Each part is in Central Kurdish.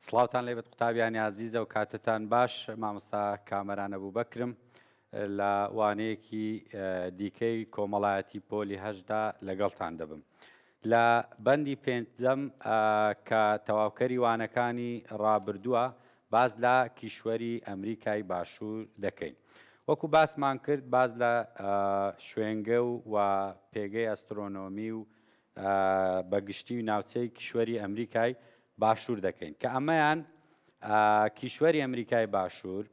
سڵاوتان لێبێت قوتابیانی ئازیز ئەو کاتەتان باش مامۆستا کامەران ئەبوبەکرم لە وانەیەکی دیکەی کۆمەڵایەتی پۆلی هەشدا لەگەڵتان دەبم لە بەندی پێنجەم کە تەواوکەری وانەکانی ڕابردووە باز لە کیشوەری ئەمریکای باشوور دەکەین وەکو باسمان کرد باز لە شوێنگە و و پێگەی ئەسترۆنۆمی و بە گشتی و ناوچەی کیشوەری ئەمریکای باشوور دەکەین کە ئەمەیان کیشوەری ئەمریکای باشوور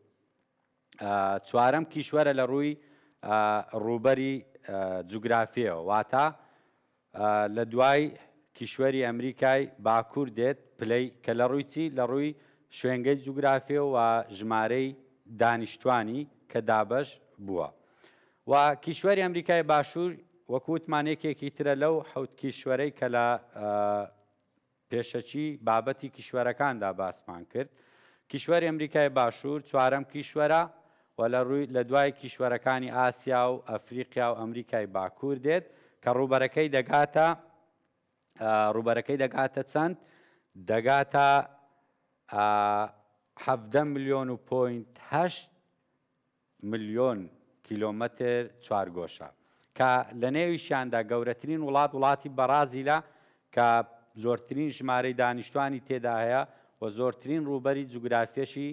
چوارەم کیشوەرە لە ڕووی ڕووبەری جوگرافیەوە واتە لە دوای کیشوەری ئەمریکای باکوور دێت پلەی کە لە ڕووی چی لە ڕووی شوێنگەی جوگرافیەوە و ژمارەی دانیشتوانی کە دابەش بووە و کیشوەری ئەمریکای باشوور وەکو وتمان یەکێکی ترە لەو حەوت کیشوەرەی کە لە پێشەکی بابەتی کیشوەرەکاندا باسمان کرد. کیشوەری ئەمریکای باشوور چوارەم کیشوەرە و لە ڕووی لە دوای کیشوەرەکانی ئاسیا و ئەفریقیا و ئەمریکای باکوور دێت کە ڕووبەرەکەی دەگاتە ڕووبەرەکەی دەگاتە چەند؟ دەگاتە 17 ملیۆن و point هەشت ملیۆن کیلۆمەتر چوارگۆشە، کە لەنێویشیاندا گەورەترین وڵات وڵاتی بەڕازیلە کە زۆرترین ژمارەی دانیشتوانی تێدا هەیە و زۆرترین ڕووبەری جوگرافیەشی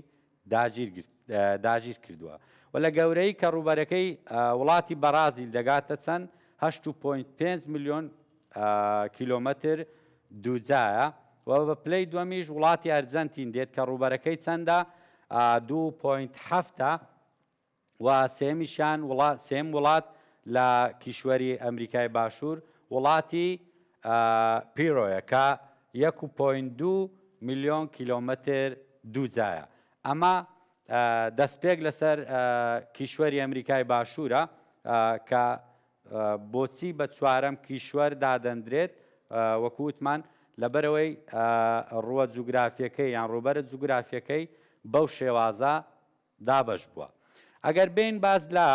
داگیر کردووە و لە گەورەی کە ڕووبەرەکەی وڵاتی بەڕازیل دەگاتە چەند 8.5 ملیۆن کیلۆمەتر دووجایە و بە پلەی دووەمیش وڵاتی ئەرجەنتین دێت کە ڕووبەرەکەی چەندە 2.7 و سێمیشیان وڵات سێم وڵات لە کیشوەری ئەمریکای باشوور وڵاتی پیرۆیە کە 1.2 میلیۆن کیلۆمەتر دووجایە ئەمە دەستپێک لەسەر کیشوەری ئەمریکای باشوورە کە بۆچی بە چوارەم کیشوەر دادەندرێت؟ وەکو وتمان لەبەرئەوەی ڕووە جوگرافیەکەی یان ڕووبەرە جوگرافیەکەی بەو شێوازە دابەش بووە. ئەگەر بێین باس لە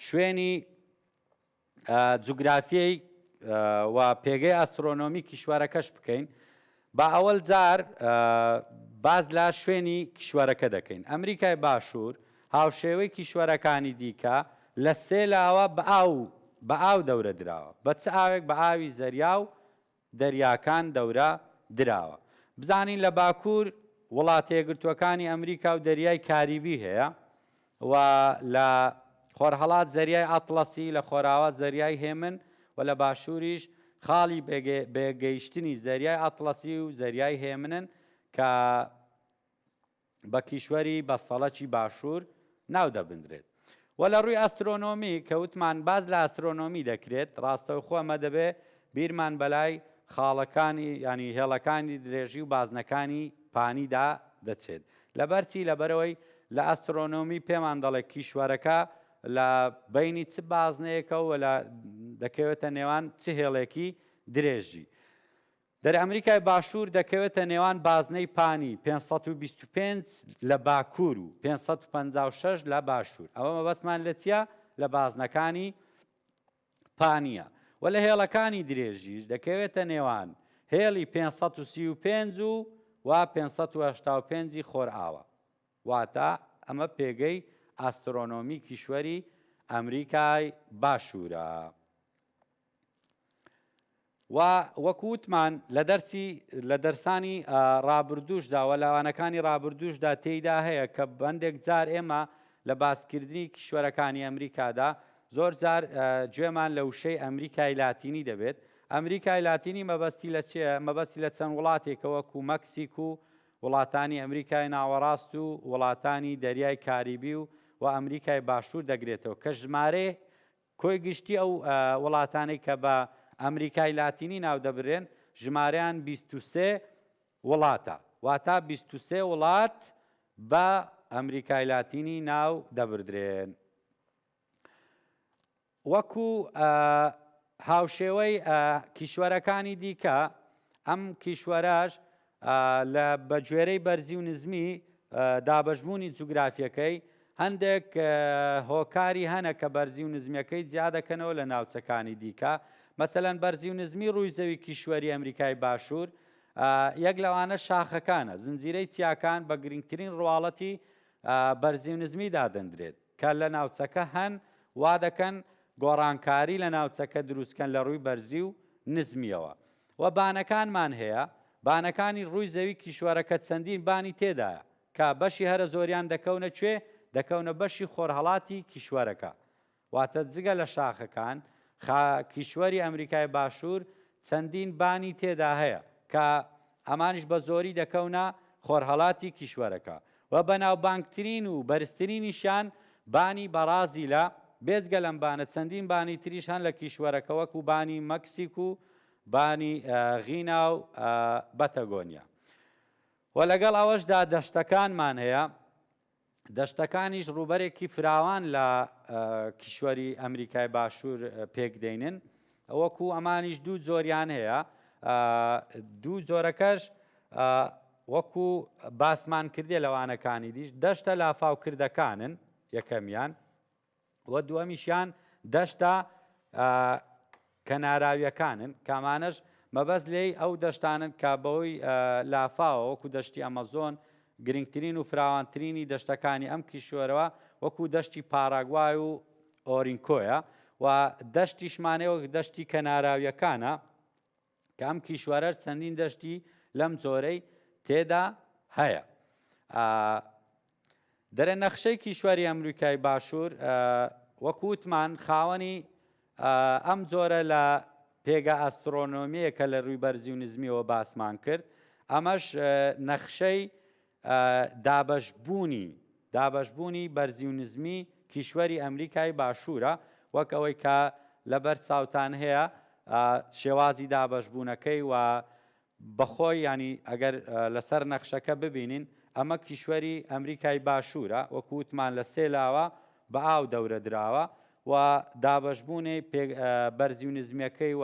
شوێنی جوگرافیەی و پێگەی ئەسترۆنۆمی کیشوەرەکەش بکەین با ئەوەل جار باس لە شوێنی کیشوەرەکە دەکەین. ئەمریکای باشوور هاوشێوەی کیشوەرەکانی دیکە لە سێ لاوە بە ئاو بە ئاو دەورە دراوە. بە چ ئاوێک؟ بە ئاوی زەریا و دەریاکان دەورە دراوە. بزانین لە باکوور وڵاتەیەکگرتووەکانی ئەمریکا و دەریای کاریبی هەیە و لە خۆرهەڵات زەریای ئەتڵەسی، لە خۆراوا زەریای هێمن و لە باشووریش خاڵی بەیەکگەیشتنی زەریای ئەتڵەسی و زەریای هێمنن کە بە کیشوەری بەستەڵەکی باشوور ناو دەبندرێت. وە لە ڕووی ئەسترۆنۆمی کە وتمان باس لە ئەسترۆنۆمی دەکرێت ڕاستەوخۆ ئەمە دەبێ بیرمان بەلای خاڵەکانی یانی هێڵەکانی درێژی و بازنەکانی پانیدا دەچێت. لەبەر چی؟ لەبەرئەوەی لە ئەسترۆنۆمی پێمان دەڵێ کیشوەرەکە لە بەینی چ بازنەیەکە و لە دەکەوێتە نێوان چ هێڵێکی درێژی. دەر ئەمریکای باشوور دەکەوێتە نێوان بازنەی پانی 525 لە باکوور و 556 لە باشوور. ئەوە مەبەستمان لە چییە؟ لە بازنەکانی پانییە و لە هێڵەکانی درێژیش دەکەوێتە نێوان هێڵی 535 و و 585 ی خۆرئاوا. واتە ئەمە پێگەی ئاسترۆنۆمی کیشوەری ئەمریکای باشوورە. و وەکو وتمان لە دەرسی لە دەرسانی ڕابردووشدا و لە وانەکانی ڕابردووشدا تێیدا هەیە کە هەندێک جار ئێمە لە باسکردنی کیشوەرەکانی ئەمریکادا زۆر جار گوێمان لە وشەی ئەمریکای لاتینی دەبێت. ئەمریکای لاتینی مەبەستی لە چییە؟ مەبەستی لە چەند وڵاتێکە وەکو مەکسیک و وڵاتانی ئەمریکای ناوەڕاست و وڵاتانی دەریای کاریبی و و ئەمریکای باشوور دەگرێتەوە کە ژمارەی کۆی گشتی ئەو وڵاتانەی کە بە ئەمریکای لاتینی ناودەبرێن ژمارەیان 23 وڵاتە، واتا 23 وڵات بە ئەمریکای لاتینی ناو دەبردرێن. وەکو هاوشێوەی کیشوەرەکانی دیکە ئەم کیشوەرەش لە بە گوێرەی بەرزی و نزمی دابەشبوونی جوگرافیەکەی هەندێک هۆکاری هەنە کە بەرزی و نزمیەکەی جیا دەکەنەوە لە ناوچەکانی دیکە مەسەلەن بەرزی و نزمی ڕووی زەوی کیشوەری ئەمریکای باشوور. یەک لەوانە شاخەکانە، زنجیرەی چیاکان بە گرنگترین ڕواڵەتی بەرزی و نزمی دادەندرێت کە لە ناوچەکە هەن وا دەکەن گۆڕانکاری لە ناوچەکە دروستکەن لە ڕووی بەرزی و نزمیەوە و بانەکانمان هەیە بانەکانی ڕووی زەوی کیشوەرەکە چەندین بانی تێدایە کە بەشی هەرە زۆریان دەکەونە کوێ؟ دەکەونە بەشی خۆرهەڵاتی کیشوەرەکە. واتە جگە لە شاخەکان، خا کیشوەری ئەمریکای باشوور چەندین بانی تێدا هەیە کە ئەمانیش بە زۆری دەکەونە خۆرهەڵاتی کیشوەرەکە و بەناوبانگترین و بەرزترینیشیان بانی بەڕازیلە، بێجگە لەم بانە چەندین بانی تریش هەن لە کیشوەرەکە وەکو بانی مەکسیک و بانی غینا و بەتەگۆنیا. و لەگەڵ ئەوەشدا دەشتەکانمان هەیە، دەشتەکانیش ڕووبەرێکی فراوان لە کیشوەری ئەمریکای باشوور پێک دێنن، وەکو ئەمانیش دوو جۆریان هەیە، دوو جۆرەکەش وەکو باسمان کردێ لەوانەکانی دیش دەشتە لافاوکردەکانن یەکەمیان. و دووەمیشیان دەشتە کەناراویەکانن کامانەش مەبەست لێی ئەو دەشتانن کە بەهۆی لافاوە وەکو دەشتی ئەمەزۆن گرنگترین و فراوانترینی دەشتەکانی ئەم کیشوەرەوە وەکو دەشتی پاراگوای و ئۆرینکۆیە و دەشتیشمانەیە وەک دەشتی کەناراویەکانە کە ئەم کیشوەرەش چەندین دەشتی لەم جۆرەی تێدا هەیە. دەرە نەخشەی کیشوەری ئەمریکای باشوور وەکو وتمان خاوەنی ئەم جۆرە لە پێگە ئەسترۆنۆمیە کە لە رووی بەرزی و نزمیەوە باسمان کرد ئەمەش نەخشەی دابەشبوونی دابەشبوونی بەرزی و نزمی کیشوەری ئەمریکای باشوورە، وەک ئەوەی کە لەبەر چاوتان هەیە شێوازی دابەشبوونەکەی و بەخۆی ینی ئەگەر لەسەر نەخشەکە ببینین ئەمە کیشوەری ئەمریکای باشوورە وەکو وتمان لە سێ لاوە بە ئاو دەورە دراوە و دابەشبوونی بەرزی و نزمیەکەی و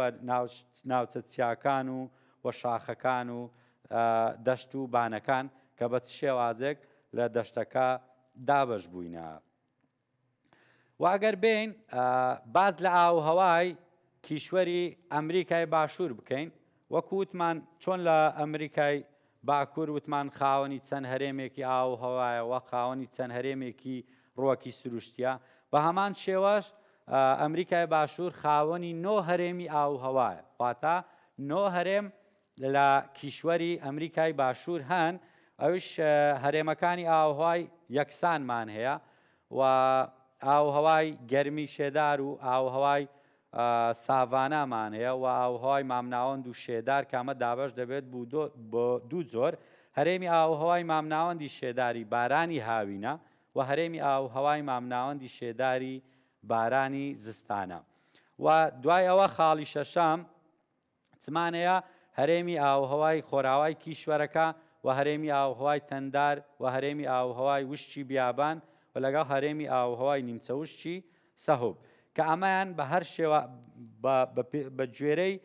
ناوچە چیاکان و و شاخەکان و دەشت و بانەکان کە بە چ شێوازێک لە دەشتەکە دابەش بووینە. و ئەگەر بێین باس لە ئاوهەوای کیشوەری ئەمریکای باشوور بکەین وەکو وتمان چۆن لە ئەمریکای باکوور وتمان خاوەنی چەند هەرێمێکی ئاو هەوایە وە خاوەنی چەند هەرێمێکی ڕوەکی سروشتیە بە هەمان شێوەش ئەمریکای باشوور خاوەنی نۆ هەرێمی ئاو هەوایە واتە نۆ هەرێم لە کیشوەری ئەمریکای باشوور هەن، ئەویش هەرێمەکانی ئاووهەوای یەکسانمان هەیە و ئاووهەوای گەرمی شێدار و ئاووهەوای ساڤانامان هەیە و ئاووهەوای مامناوەند و شێدار کە ئەمە دابەش دەبێت بۆ دوو جۆر، هەرێمی ئاووهەوای مامناوەندی شێداری بارانی هاوینە و هەرێمی ئاووهەوای مامناوەندی شێداری بارانی زستانە و دوای ئەوە خاڵی شەشەم چمانەیە، هەرێمی ئاووهەوای خۆراوای کیشوەرەکە و هەرێمی ئاووهەوای تەندار و هەرێمی ئاووهەوای وشکی بیابان و لەگەڵ هەرێمی ئاووهەوای نیمچە وشکی سەهوب کە ئەمەیان بە هەر شێوە بە گوێرەی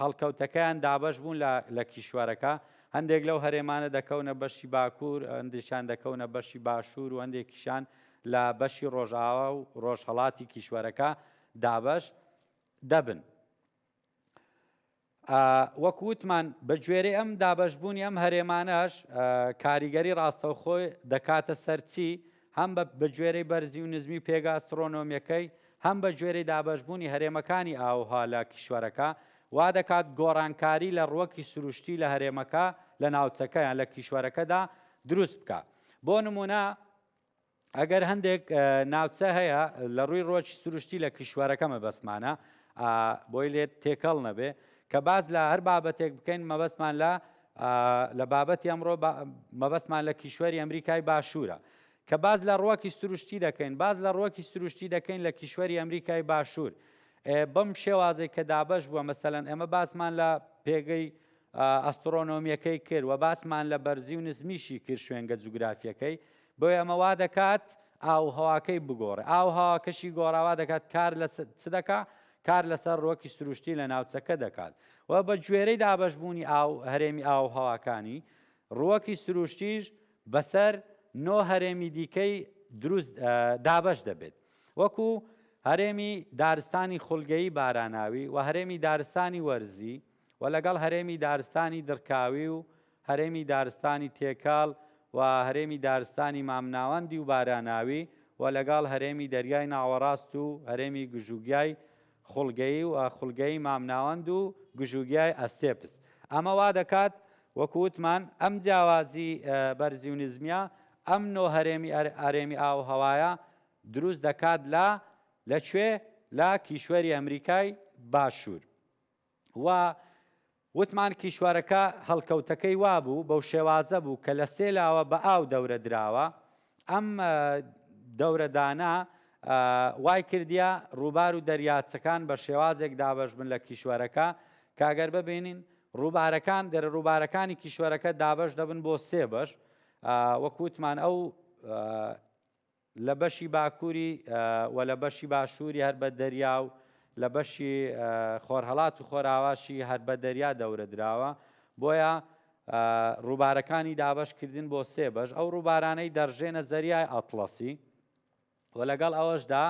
هەڵکەوتەکەیان دابەش بوون لە کیشوەرەکە هەندێک لەو هەرێمانە دەکەونە بەشی باکوور هەندێکیان دەکەونە بەشی باشوور و هەندێکیشان لە بەشی ڕۆژئاوا و ڕۆژهەڵاتی کیشوەرەکە دابەش دەبن. وەک وتمان بە گوێرەی ئەم دابەشبوونی ئەم هەرێمانەش کاریگەری ڕاستەوخۆی دەکاتە سەر چی هەم بە گوێرەی بەرزی و نزمی پێگە ئەسترۆنۆمیەکەی هەم بە گوێرەی دابەشبوونی هەرێمەکانی ئاوها لە کیشوەرەکە وا دەکات گۆڕانکاری لە ڕوەکی سروشتی لە هەرێمەکە لە ناوچەکە یان لە کیشوەرەکەدا دروست بکە بۆ نمونە ئەگەر هەندێک ناوچە هەیە لە ڕووی ڕۆکی سروشتی لە کیشوەرەکە مەبەستمانە بۆی لێت تێکەڵ نەبێ کە باز لە هەر بابەتێک بکەین مەبەستمان لە لە بابەتی ئەمڕۆ مەبەستمان لە کیشوەری ئەمریکای باشوورە کە باز لە ڕوەکی سروشتی دەکەین باز لە ڕوەکی سروشتی دەکەین لە کیشوەری ئەمریکای باشوور بەم شێوازێک کە دابەش بووە مەسەلەن ئێمە باسمان لە پێگەی ئەسترۆنۆمیەکەی کرد و باسمان لە بەرزی و نزمیشی کرد شوێنگە جوگرافیەکەی بۆیە ئەمە وا دەکات ئاووهەواکەی بگۆڕێ. ئاووهەواکەشی گۆڕا وا دەکات کار لەسەر چ دەکا؟ کار لەسەر ڕووەکی سروشتی لە ناوچەکە دەکات و بە گوێرەی دابەشبوونی ئاو هەرێمی ئاووهەواکانی ڕووەکی سروشتیش بەسەر نۆ هەرێمی دیکەی دروست دابەش دەبێت وەکو هەرێمی دارستانی خولگەیی باراناوی و هەرێمی دارستانی وەرزی. و لەگەڵ هەرێمی دارستانی دڕکاوی و هەرێمی دارستانی تێکەڵ و هەرێمی دارستانی مامناوەندی و باراناوی و لەگەڵ هەرێمی دەریای ناوەڕاست و هەرێمی گژوگیای خوڵگەیی و خوڵگەیی مامناوەند و گژوگیای ئەستێپس. ئەمە وا دەکات وەکو وتمان ئەم جیاوازی بەرزی و نزمیە ئەم نۆ هەرێمی هەرێمی ئاو و هەوایە دروست دەکات لە لە کوێ؟ لە کیشوەری ئەمریکای باشوور. و وتمان کیشوەرەکە هەڵکەوتەکەی وابوو، بەو شێوازە بوو کە لە سێ لاوە بە ئاو دەورە دراوە، ئەم دەورەدانە وای کردیە ڕووبار و دەریاچەکان بە شێوازێک دابەش بن لە کیشوەرەکە کە گەر ببینین ڕووبارەکان دەرە ڕووبارەکانی کیشوەرەکە دابەش دەبن بۆ سێ بەش وەکو وتمان ئەو لە بەشی باکووری و لە بەشی باشووری هەر بە دەریا و لە بەشی خۆرهەڵات و خۆراواشی هەر بە دەریا دەورە دراوە، بۆیە ڕووبارەکانی دابەش کردن بۆ سێ بەش، ئەو ڕووبارانەی دەڕژێنە زەریای ئەتڵەسی و لەگەڵ ئەوەشدا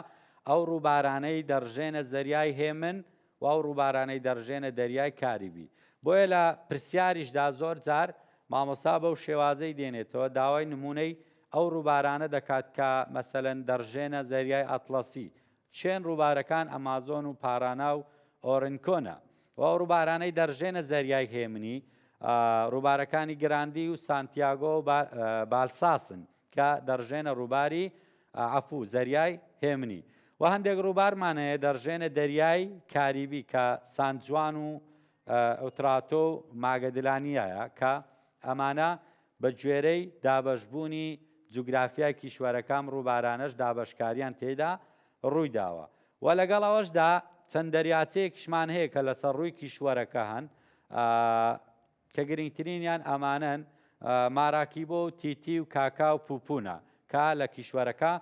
ئەو ڕووبارانەی دەڕژێنە زەریای هێمن و ئەو ڕووبارانەی دەڕژێنە دەریای کاریبی. بۆیە لە پرسیاریشدا زۆر جار مامۆستا بەو شێوازەی دێنێتەوە، داوای نموونەی ئەو ڕووبارانە دەکات کە مەسەلەن دەڕژێنە زەریای ئەتڵەسی، کێن ڕووبارەکان ئەمازۆن و پارانا و ئۆرنکۆنە، و ئەو ڕووبارانەی دەڕژێنە زەریای هێمنی، ڕووبارەکانی گراندی و سانتیاگۆ و بالساسن. کە دەڕژێنە ڕووباری عەفوو، زەریای هێمنی. و هەندێک ڕووبارمان هەیە دەڕژێنە دەریای کاریبی کە سان جوان و ئوتراتۆ و ماگەدلانیایە کە ئەمانە بە گوێرەی دابەشبوونی جوگرافیای کیشوەرەکە ئەم ڕووبارانەش دابەشکاریان تێیدا ڕوویداوە و لەگەڵ ئەوەشدا چەند دەریاچەیەکیشمان هەیە کە لەسەر ڕووی کیشوەرەکە هەن کە گرنگترینیان ئەمانەن، ماراکیبۆ و تیتی و کاکا و پوپونا، کە لە کیشوەرەکە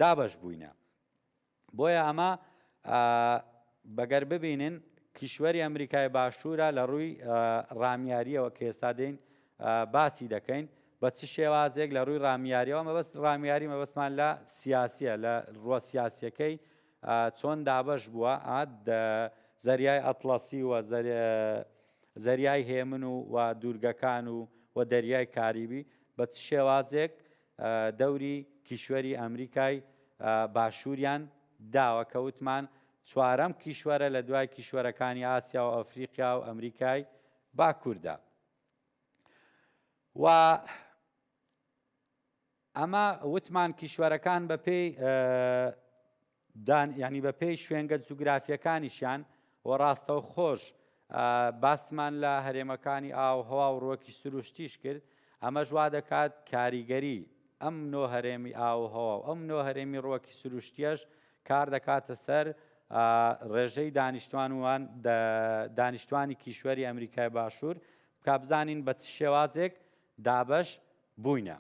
دابەش بووینە. بۆیە ئەمە بەگەر ببینن کیشوەری ئەمریکای باشوورە لە ڕووی ڕامیاریەوە کە ئێستا دێین باسی دەکەین بە چ شێوازێک لە ڕووی ڕامیاریەوە مەبەست ڕامیاری مەبەستمان لە سیاسیە لە ڕووە سیاسیەکەی چۆن دابەش بووە زەریای ئەتڵەسی و زەریای هێمن و و دوورگەکان و و دەریای کاریبی بە چ شێوازێک دەوری کیشوەری ئەمریکای باشووریان داوە کە وتمان چوارەم کیشوەرە لە دوای کیشوەرەکانی ئاسیا و ئەفریقیا و ئەمریکای باکووردا و ئەمە وتمان کیشوەرەکان بە پێی دان یانی بە پێی شوێنگە جوگرافیەکانیشیان و ڕاستەوخۆش باسمان لە هەرێمەکانی ئاو هەوا و ڕوەکی سروشتیش کرد ئەمەش وا دەکات کاریگەری ئەم نۆ هەرێمی ئاو و هەوا و ئەم نۆ هەرێمی ڕوەکی سروشتیەش کار دەکاتە سەر ڕێژەی دانیشتوان وان دانیشتوانی کیشوەری ئەمریکای باشوور بکا بزانین بە چ شێوازێک دابەش بووینە.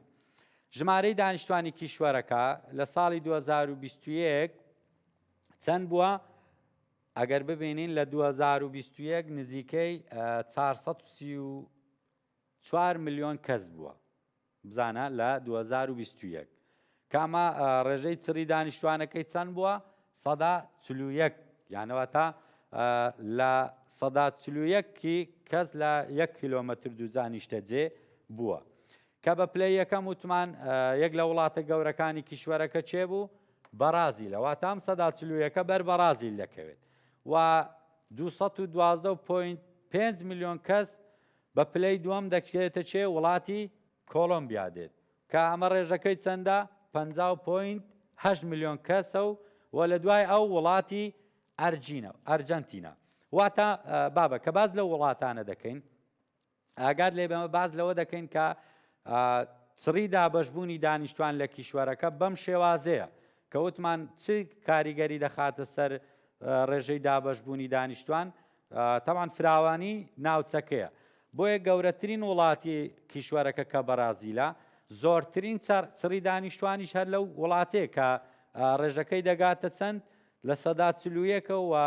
ژمارەی دانیشتوانی کیشوەرەکە لە ساڵی 2021 چەند بووە؟ ئەگەر ببینین لە 2021 نزیکەی 434 ملیۆن کەس بووە بزانە لە 2021 کامە ڕێژەی چڕی دانیشتوانەکەی چەند بووە؟ سەدا 41 یانەوە تا لە سەدا 41 کەس لە یەک کیلۆمەتر دووجا نیشتەجێ بووە. کە بە پلەی یەکەم وتمان یەک لە وڵاتە گەورەکانی کیشوەرەکە چێ بوو؟ بەڕازیلە. واتە ئەم سەدا 41ە بەر بەڕازیل دەکەوێت و 212.5 ملیۆن کەس بە پلەی دووەم دەکرێتە چێ؟ وڵاتی کۆڵۆمبیا دێت. کە ئەمە ڕێژەکەی چەندە؟ 50.8 ملیۆن کەسە و و لە دوای ئەو وڵاتی ئەرجینە ئەرجەنتینە. واتە بابە کە باس لەو وڵاتانە دەکەین ئاگات لێ بەمە باس لەوە دەکەین کە چڕی دابەشبوونی دانیشتوان لە کیشوەرەکە بەم شێوازەیە کە وتمان چ کاریگەری دەخاتە سەر ڕێژەی دابەشبوونی دانیشتوان تەوان فراوانی ناوچەکەیە بۆیە گەورەترین وڵاتی کیشوەرەکە کە بەرازیلە زۆرترین چڕی دانیشتوانیش هەر لەو وڵاتەیە کە ڕێژەکەی دەگاتە چەند لە سەدا 41ەوە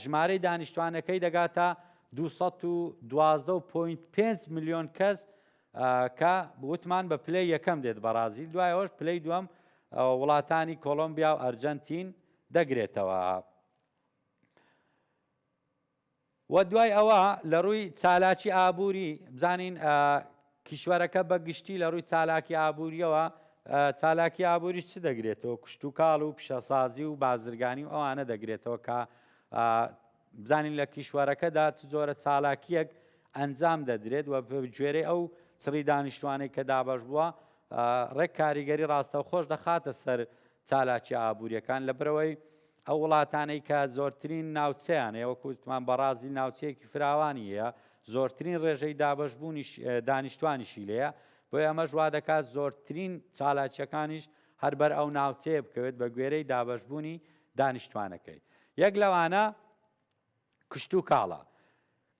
ژمارەی دانیشتوانەکەی دەگاتە 212.5 ملیۆن کەس کە وتمان بە پلەی یەکەم دێت بەڕازیل دوای ئەوەش پلەی دووەم وڵاتانی کۆلۆمبیا و ئەرجەنتین دەگرێتەوە. و دوای ئەوە لە ڕووی چالاکی ئابووری بزانین کیشوەرەکە بە گشتی لە ڕووی چالاکی ئابووریەوە چالاکی ئابووری چ دەگرێتەوە؟ کشتوکاڵ و پیشەسازی و بازرگانی و ئەوانە دەگرێتەوە کە بزانین لە کیشوەرەکەدا چ جۆرە چالاکیەک ئەنجام دەدرێت و گوێرەی ئەو چڕی دانیشتوانەی کە دابەش بووە ڕێک کاریگەری ڕاستەوخۆش دەخاتە سەر چالاکی ئابووریەکان لەبەرئەوەی ئەو وڵاتانەی کە زۆرترین ناوچەیان هەیە وەکو وتمان بەڕازیل ناوچەیەکی فراوانی هەیە زۆرترین ڕێژەی دابەشبوونی دانیشتوانیشی لێیە بۆیە ئەمەش وا دەکات زۆرترین چالاکیەکانیش هەر بەر ئەو ناوچەیە بکەوێت بە گوێرەی دابەشبوونی دانیشتوانەکەی یەک لەوانە کشتوکاڵە.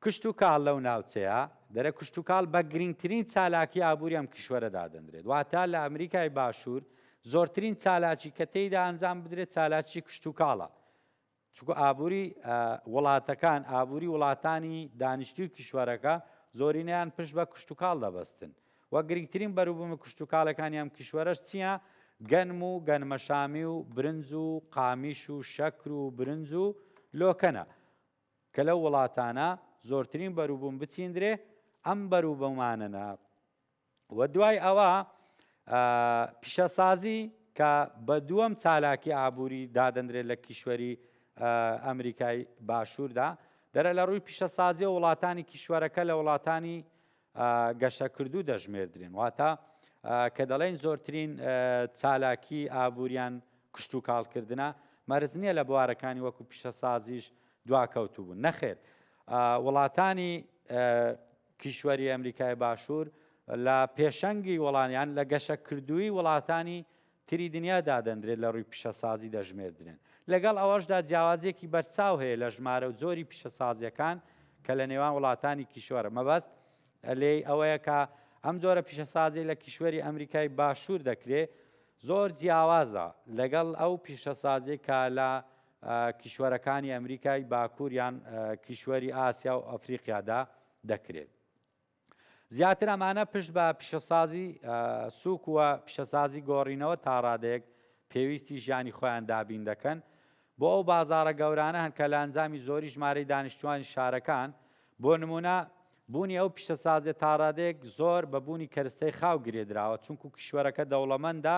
کشتوکاڵ لەو ناوچەیە، دەرێ کشتوکاڵ بە گرینگترین چالاکی ئابووری ئەم کیشوەرە دادەنرێت. واتە لە ئەمریکای باشوور زۆرترین چالاکی کە تێیدا ئەنجام بدرێت چالاکی کشتوکاڵە. چونکە ئابووری وڵاتەکان، ئابووری وڵاتانی دانیشتووی کیشوەرەکە زۆرینەیان پشت بە کشتوکاڵ دەبەستن. و گرینگترین بەروبوومە کشتوکاڵەکانی ئەم کیشوەرەش چییە؟ گەنم و گەنمەشامی و برنج و قامیش و شەکر و برنج و لۆکەنە کە لەو وڵاتانە زۆرترین بەروبووم بچیندرێ ئەم بەروبوومانەنە و دوای ئەوە پیشەسازی کە بە دووەم چالاکی ئابووری دادەندرێت لە کیشوەری ئەمریکای باشووردا دەرە لە ڕووی پیشەسازی وڵاتانی کیشوەرەکە لە وڵاتانی گەشەکردوو دەژمێردرێن. واتە کە دەڵێین زۆرترین چالاکی ئابووریان کشتوکاڵکردنە، مەرج نییە لە بوارەکانی وەکو پیشەسازیش دواکەوتوو بوون. نەخێر، وڵاتانی کیشوەری ئەمریکای باشوور لە پێشەنگی وڵان یان لە گەشەکردووی وڵاتانی تری دنیا دادەندرێت لە ڕووی پیشەسازی دەژمێردرێن. لەگەڵ ئەوەشدا جیاوازییەکی بەرچاو هەیە لە ژمارە و جۆری پیشەسازییەکان کە لە نێوان وڵاتانی کیشوەرە. مەبەست لێی ئەوەیە کە ئەم جۆرە پیشەسازیەی لە کیشوەری ئەمریکای باشوور دەکرێ زۆر جیاوازە لەگەڵ ئەو پیشەسازیەی کە لە کیشوەرەکانی ئەمریکای باکوور یان کیشوەری ئاسیا و ئەفریقیادا دەکرێت. زیاتر ئەمانە پشت بە پیشەسازی سووک و پیشەسازی گۆڕینەوە تاڕادەیەک پێویستی ژیانی خۆیان دابین دەکەن. بۆ ئەو بازاڕە گەورانە هەن کە لە ئەنجامی زۆری ژمارەی دانیشتووانی شارەکان، بۆ نموونە بوونی ئەو پیشەسازیە تاڕادەیەک زۆر بە بوونی کەرستەی خاو گرێدراوە، چونکو کیشوەرەکە دەوڵەمەندە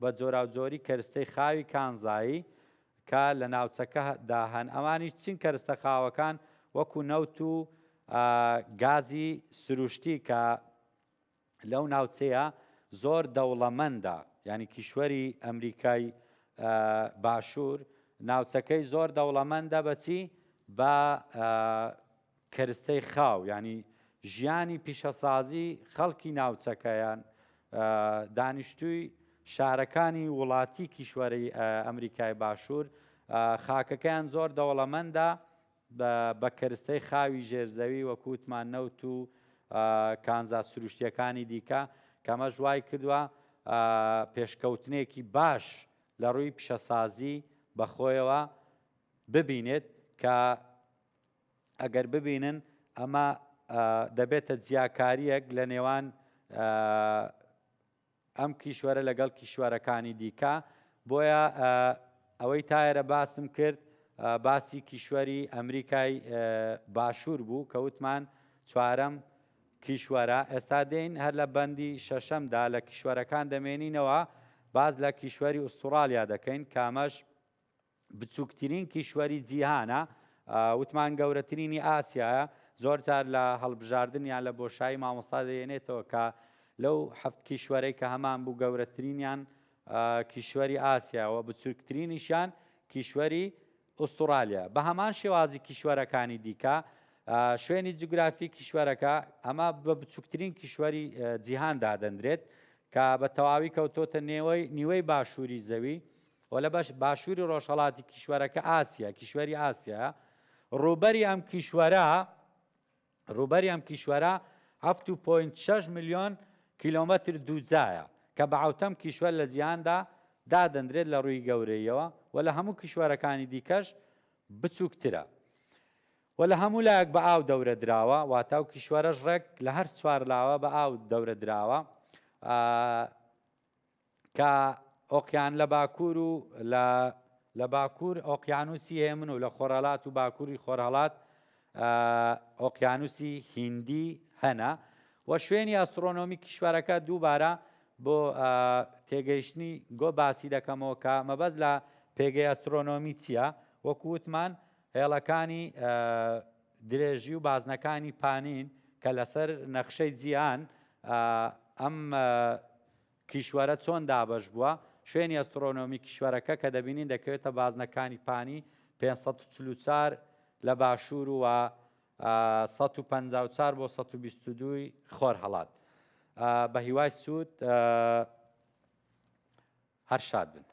بە جۆراوجۆری کەرستەی خاوی کانزایی کە لە ناوچەکە دا هەن، ئەوانیش چین کەرستە خاوەکان وەکو نەوت و گازی سروشتی کە لەو ناوچەیە زۆر دەوڵەمەندە، یانی کیشوەری ئەمریکای باشوور ناوچەکەی زۆر دەوڵەمەندە بەچی بە کەرستەی خاو، یانی ژیانی پیشەسازی خەڵکی ناوچەکەیان دانیشتووی شارەکانی وڵاتی کیشوەری ئەمریکای باشوور خاکەکەیان زۆر دەوڵەمەندە بە کەرستەی خاوی ژێرزەوی وەکو وتمان نەوت و کانزا سروشتیەکانی دیکە کەمەش وای کردووە پێشکەوتنێکی باش لە ڕووی پیشەسازی بەخۆیەوە ببینێت کە ئەگەر ببینن ئەمە دەبێتە جیاکارییەک لە نێوان ئەم کیشوەرە لەگەڵ کیشوەرەکانی دیکە بۆیە ئەوەی تایرە باسم کرد باسی کیشوەری ئەمریکای باشوور بوو کە وتمان چوارەم کیشوەرە ئێستا دێین هەر لە بەندی شەشەمدا لە کیشوەرەکان دەمێنینەوە باز لە کیشوەری ئوسترالیا دەکەین کامەش بچووکترین کیشوەری جیهانە، وتمان گەورەترینی ئاسیایە، زۆر جار لە هەڵبژاردن یان لە بۆشایی مامۆستا دەیەنێتەوە کە لەو حەفت کیشوەرەی کە هەمان بوو گەورەترینیان کیشوەری ئاسیا و بچووکترینیشیان کیشوەری ئوستوڕالیا بە هەمان شێوازی کیشوەرەکانی دیکە شوێنی جوگرافی کیشوەرەکە ئەمە بە بچووکترین کیشوەری جیهان دادەندرێت کە بە تەواوی کەوتۆتە نێوەی نیوەی باشووری زەوی و لە بەش باشووری ڕۆژهەڵاتی کیشوەرەکە ئاسیا، کیشوەری ئاسیایە. ڕووبەری ئەم کیشوەرە ڕووبەری ئەم کیشوەرە 7.6 ملیۆن کیلۆمەتر دووجایە کە بە حەوتەم کیشوەر لە جیهاندا دادەندرێت لە ڕووی گەورەییەوە و لە هەموو کیشوەرەکانی دیکەش بچووکترە و لە هەموو لایەک بە ئاو دەورە دراوە، واتە ئەو کیشوەرەش ڕێک لە هەر چوار لاوە بە ئاو دەورە دراوە. کە ئۆقیان لە باکوور و لە لە باکوور ئۆقیانوسی هێمن و لە خۆرهەلات و باکووری خۆرهەڵات. ئۆقیانوسی هیندی هەنە و شوێنی ئەسترۆنۆمی کیشوەرەکە دووبارە بۆ تێگەیشتنی گۆ باسی دەکەمەوە کە مەبەست لە پێگەی ئەسترۆنۆمی چییە وەکو وتمان هێڵەکانی درێژی و بازنەکانی پانین کە لەسەر نەخشەی جیهان ئەم کیشوەرە چۆن دابەش بووە؟ شوێنی ئەستڕۆنۆمی کیشوەرەکە کە دەبینین دەکەوێتە بازنەکانی پانی 544 لە باشوور و 154 بۆ 122 خۆرهەڵات. بە هیوای سوود هەر شاد بن.